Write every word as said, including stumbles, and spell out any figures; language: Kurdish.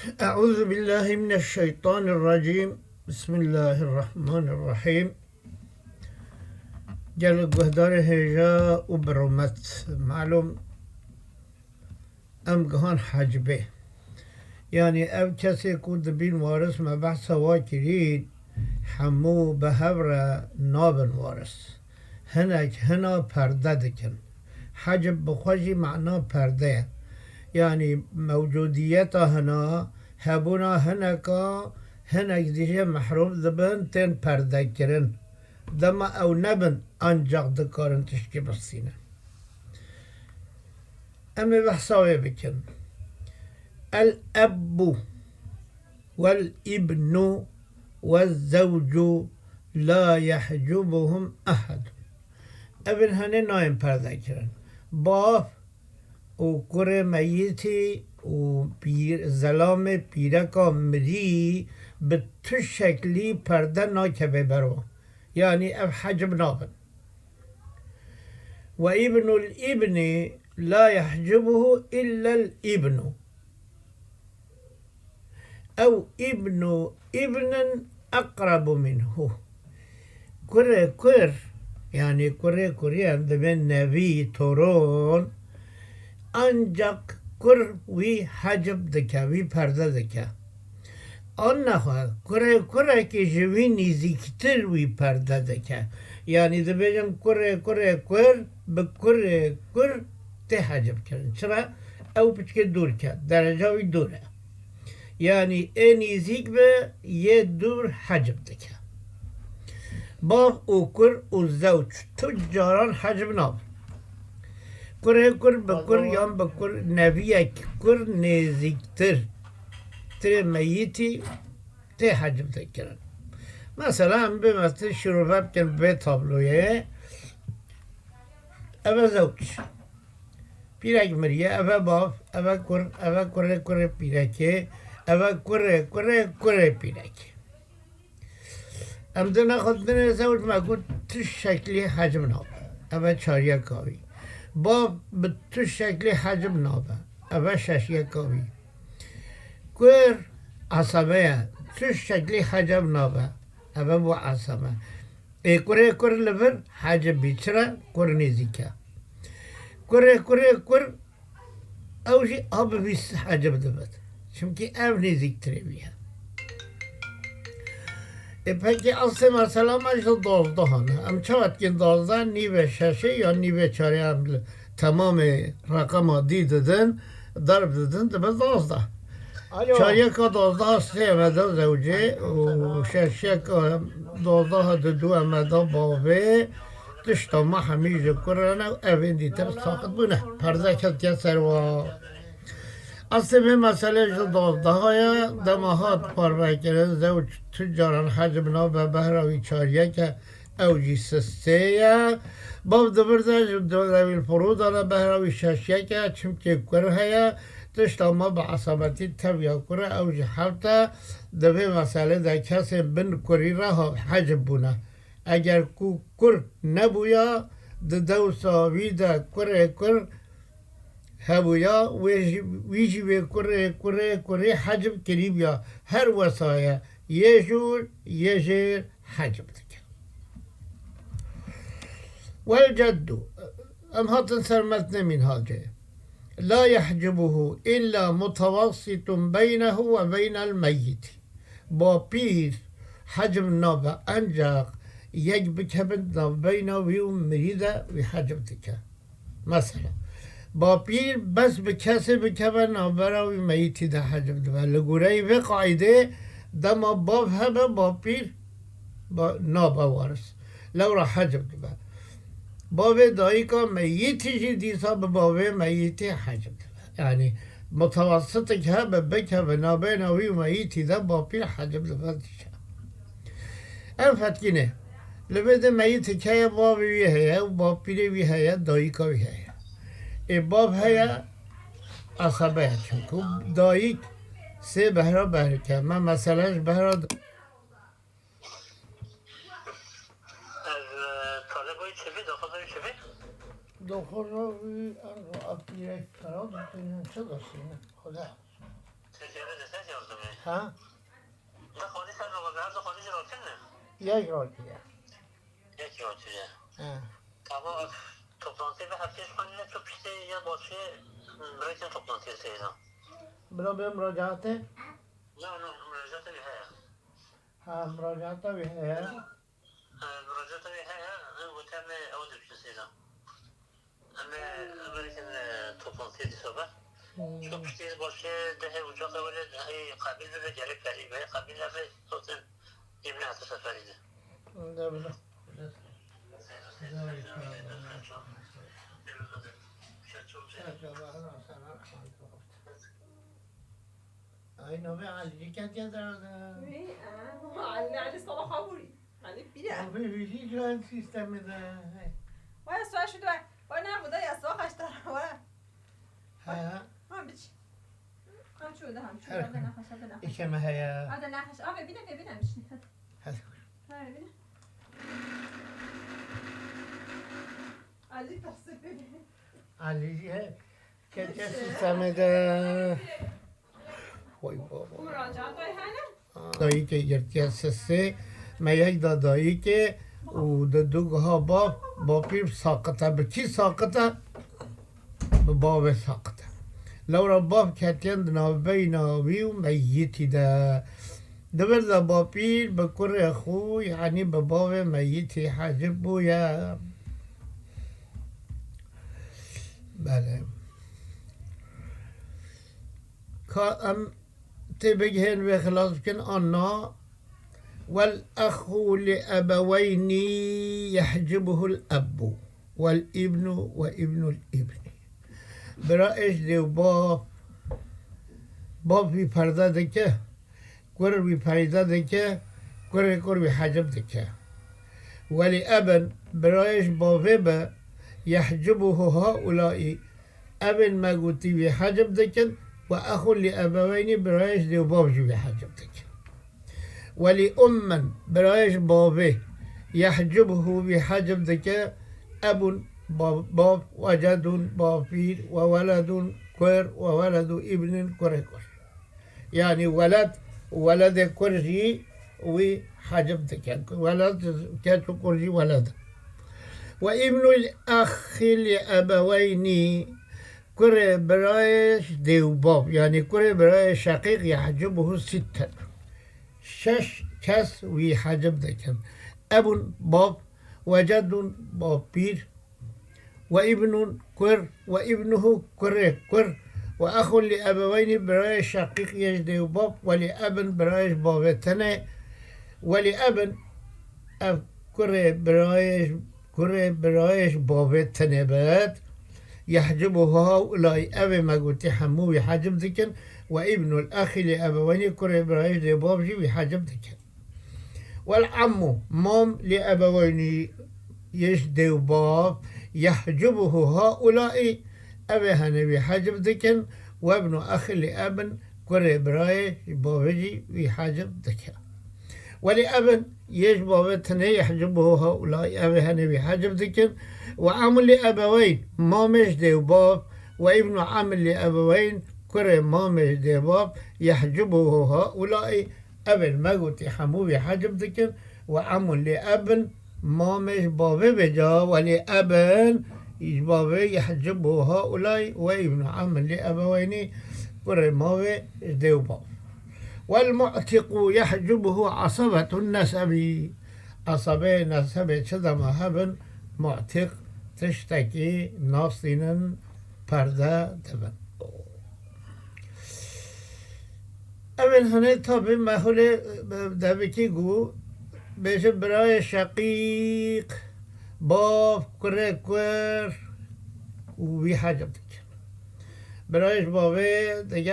Eûzubillahimineşşeytanirracîm. Bismillahirrahmanirrahîm. Gelek guhdarê hêja û bi rûmet. Malûm, em gihan hecibê. Yanî ev kesê ku dibîn waris me behsa wa kirîn, hemû bi hev re nabin waris. Hinek hina perde dikin. Hecib bi xwe jî mana perde ye. Yanî mewcûdiyeta hina, hebûna hineka, hinek dijê mehrûm dibin, tên perdekirin. Dema ew nebin, ancak dikarin tişkî bistînin. Em ê behsa wê bikin. El ebbu, wel ibnu, wel zewcu, la yehcubuhum ehad. Evin hene nayên perdekirin. Bav û kurê meyitî û pîr, zelamê pîreka mirî bi tu şeklî perde nakeve ber wan. Yanî ev hecib nabin. Ve ibnul ibni la yehcubuhu illel ibnu. Ew ibnu ibnin eqrebu minhu. Kurê kur, yanî kurê kurî em dibên nevî, toron, ancak kur wî hecib dike, wî perde dike. An nexwe, kurê kurekî ji wî nîzîktir wî perde dike. Yanî dibêjim kurê kurê kur bi kurê kur tê hecib kirin. Çira? Ew piçkê dûr ke, dereca wî dûr e. Yanî ê nîzîk bi yê dûr hecib dike. Bav û kur û zewç tu caran hecib nabin. Kurê kur bi kur yan bi kur neviyek kur nêzîktir tirê meyitî tê hecib dikirin. Mesela em bê me tu şirove bikin bi vê tabloyê. Ev e zewç. Pîrek miriye, ev e bav, ev e kur, ev e kurê kurê pîrekê, ev e kurê kurê kurê pîrekê. Em di nexwe dinê zewc me got tu şeklî hecib nabe. Ev e çariyeka wî. Bav bi tu şeklî hecib nabe. Ev e şeşiyeka wî. Kur esebe ye. Tu şeklî hecib nabe. Ev e bo esebe. Ê kurê kur li vir hecib bî. Çira? Kur nêzîk e. Kurê kurê kur ew jî a bi vîst hecib dibit. Çimkî ev nêzîktirê wî ye. Ê pekî eslê mesela me ji dozdehan e. Em çawa dikên dozdeh, nîvê şeşê ya nîvê çarê em li temamê reqema dî didin, derb didin, dibe dozdeh. Alo. Çaryeka dozdeh sê me da zewcê û şeşyeka dozdeh didu me da bavê. Tişta me hemî ji kur re ne û evên dîtir saqit bûne. Perde ketiye ser wa. Eslê vê meselê ji dozdeha ye, dema hat parvekirin, zewc tu caran hecib nabe, behra wî çaryek e, ew jî sistê ye. Bav di vir de ji dewîl firû de ne, behra wî şeşyek e, çimkê kur heye, tişta me bi esabetî teviya kur e, ew jî heft e. Di vê meselê de kesên bin kurî re ha-, hecib bûne. Eger ku kur nebûya, di dewsa wî de kurê kur hebûya, wê jî, wî jî wê kurê, kurê, kurê hecib kirîbûya. Her wesa ye, yê jûr, yê jêr hecib dike. Wel ceddu, em hatin ser metnê mînhacê. La yehcibuhu illa mutawasitun beynehu ve beynel meyyiti. Bapîr hecib nabe, ancak yek bikevin navbeyna wî û mirî de wî hecib dike. Mesela, bapîr bes bi kesê bikeve navbera wî meyitî de hecib dibe. Li goreyî vê qaîdê dema bav hebe bapîr ba-, nabe waris. Lewra hecib dibe. Bavê dayika meyitî jî dîsa bi bavê meyitî hecib dibe. Yanî mutawasitek hebe bikeve navbeyna wî û meyitî de bapîr hecib dibe dîsa. Em fetkîne. Li vê de meyitek heye, bavê wî heye û bapîrê wî heye, dayika wî heye. Ê bav heye, esebe ye çimkû dayik sê behra behrike. Me mesele ji behra d-, Ez, e, taleba wî çi bî, daxwaza wî çi bî? Daxwaza wî em apîrek xera dikinin, çi destînin? Xuda. Teşekkür ederim. Sen yardımcı. Ha? Ne konu sen baba? Her zaman konu sen ne? Yek rol diye. Yek rol diye. Ha. Tamam. Toplantı ve herkes konu çok işte ya başı bırakın toplantıyı seyirden. Buna bir müracaatı? Ne, ne, müracaatı bir he. Ha, müracaatı bir he. Ee, müracaatı heye, em gote em ê ew dibişin sêza. Em ê, em ê bikin, e, toplantiyê dîsa be. Hmm. Çok işte başı dehê ocak evvelê dehê qabil be, gerek belî be, qabil be, zaten yemine hata seferi de. De bile. Ay, navê Elî ketiye de. Wî, e, Elî, Elî Salah Xabûrî. Elî pîr e. Abi, wî jî ciwan sîstemê de. Waya sual şu dua. Waya ne bu da ya sual kaç tane var? He. Ha, biç. Hem şu da, hem şu da, ne kaç, ne kaç. Îkeme heye. Hadi ne kaç. Abi, bine ke bine biç. Hadi. Hadi bine. Elî tasdik bine. Elî jî he. Ketiye sîstemê de. Vay baba. Dayîkê girtiye sisê, me yek da dayîkê û di du giha bav, bapîr saqit e. Bi kî saqit e? Bi bavê saqit e. Lewra bav ketiye di navbeyna wî û meyitî de. Di vir de bapîr bi kurê xwe, yanî bi bavê meyitî hecib bûye. Belê. Ka em tê bigihên wê xilas bikin an na? Wel exu li ebeweynî yehcibuhul ebbu. Wel ibnu ve ibnul ibni. Bira êş dê û bav, bav wî perde dike. Kur wî peyda dike, kurê kur wî hecib dike. Welî ebin, birayê ji bavê be, yehcibuhu haulaî, evên me gotî wî hecib dikin, we exun lî ebeweynî, birayê ji dê û bav jî wî hecib dikin. Welî ummin, birayê ji bavê, yehcibuhu wî hecib dike, ebun, bav, bav, we cedun, bavpîr, we weledun, kur, we weledu îbnin, kurê kur. Yanî weled, weledê kur jî wî hecib dikin. Weled, keç û kur jî weled in. Ve îbnul exî li ebeweynî, kurê birayê dê û bav, yanî kurê birayê şeqîq yehcibuhu sitten. Şeş kes wî hecib dikin. Ebun bav, ve cedun bavpîr, ve îbnun kur, ve îbnuhu kurê kur, ve exun lî ebeweynî birayê şeqîq yê ji dê û bav, ve lî ebin birayê ji bavê tenê, ve lî ebin ev kurê birayê ji, kurê birayê ji bavê tenê bit. Yehcibuhu haulay, evê me gotî hemû wî hecib dikin, ve îbnul exî lî ebeweynî kurê birayê ji dê û bav jî wî hecib dikin. Wel ammu, mam lî ebeweynî, yê ji dê û bav, yehcibuhu haulaî, evê hene wî hecib dikin, we ibnu exî lî ebin, kurê birayê ji bavê jî wî hecib dike. Welî ebin, yê ji bavê tenê, yehcibuhu haulaî, evê hene wî hecib dikin, we ammu lî ebeweyn, mamê ji dê û bav, we ibnu ammi lî ebeweyn, kurê mamê ji dê û bav, yehcibuhu haulaî, evên me gotî hemû wî hecib dikin, we ammun lî ebin, mamê ji bavê vêca, welî ebin, ji bavê yehcibu haulay, we îbnu ammin lî ebeweynî, kurê mavê ji dê û bav. Wel mu'tiqu yehcibuhu asabetun nesebî. Asabeyê nesebê çi dema hebin, mu'tiq tiştekî nasînin, perde dibin. Evên hene tabî mehulê, e, devikî ku bêje birayê şeqîq, bav, kurê kur û wî hecib dikin. Birayê ji bavê